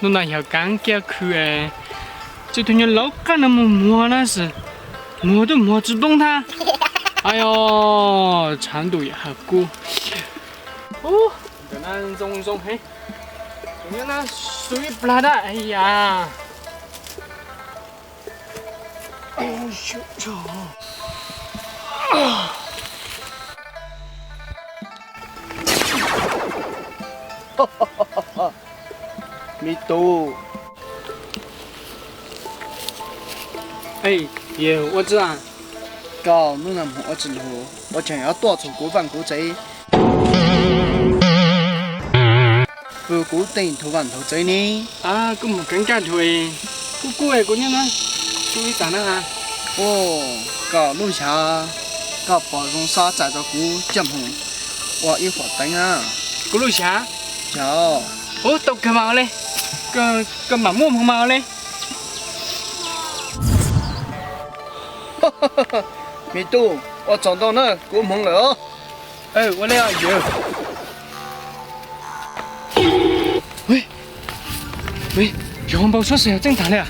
Ntawm yog kaav kiag khw es, tsi tug nyuag laub qaab nuav moog muag na xwb, muag tub muag tsi poob thab. Ayo, tshav ntuj yam hawv kub. Ntawm na zoo zoo heev. Tus nyuag na, su ib plag dab, ai yam. Me tub, yawg ua tsi, koj hnub no moog ua tsi lug, ua tseem yuav tuaj txug kuv vaaj kuv tsev. Pw kuv tej ntug vaaj ntug tsev ne. Kuv moog kev nkaaj nrug, kub kub kuv nyob na, su ib taag na has. Koj lub xyav, koj pom zoo xob txais rua kuv coj moog ua ib huam teev na. Kuv lub xyav? Yog. Ub, tau kawg mas ua le, koj mam muab moog mas ua le. Me tub, ua tsaug ntau na, kuv moog lawm os. Ua le os yawg. Yog npau suab xwb yog tseeb taag le.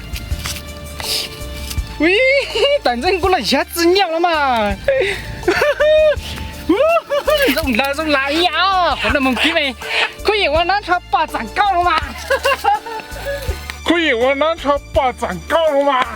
Tam ntxeeb kuv lub xyav txwm nyiaj los mas. Zoo lawm zoo lawm, qhov no moog kib me, khuj yeem ua nab ntsho poj txam kauj los mas. Khuj yeem ua nab ntsho poj txam kauj los mas.